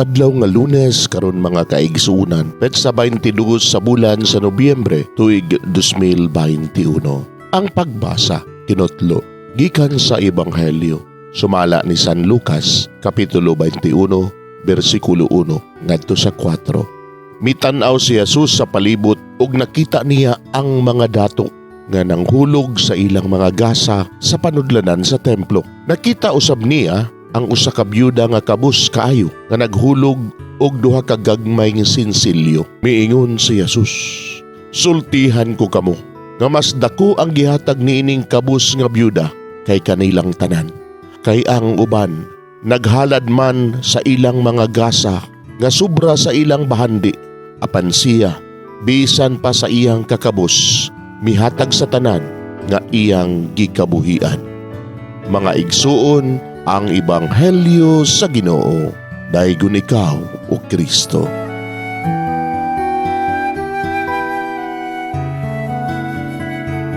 Adlaw nga Lunes karon, mga kaigsuonan, petsa 22 sa bulan sa Nobyembre, tuig 2021. Ang pagbasa kinotlo gikan sa Ebanghelyo sumala ni San Lucas, kapitulo 21, bersikulo 1 ngadto sa 4. Mitan-aw si Jesus sa palibot ug nakita niya ang mga dato nga nanghulog sa ilang mga gasa sa panudlanan sa templo. Nakita usab niya ang usa ka byuda nga kabus kaayo nga naghulog og duha ka gagmay nga sinsilyo. Miingon si Jesus, "Sultihan ko kamo nga mas dako ang gihatag niining kabus nga byuda kay kanilang tanan. Kay ang uban naghalad man sa ilang mga gasa nga sobra sa ilang bahandi, apan siya, bisan pa sa iyang kakabus, mihatag sa tanan nga iyang gikabuhian." Mga igsuon, ang Ebanghelyo sa Ginoo. Daygon ikaw, o Kristo.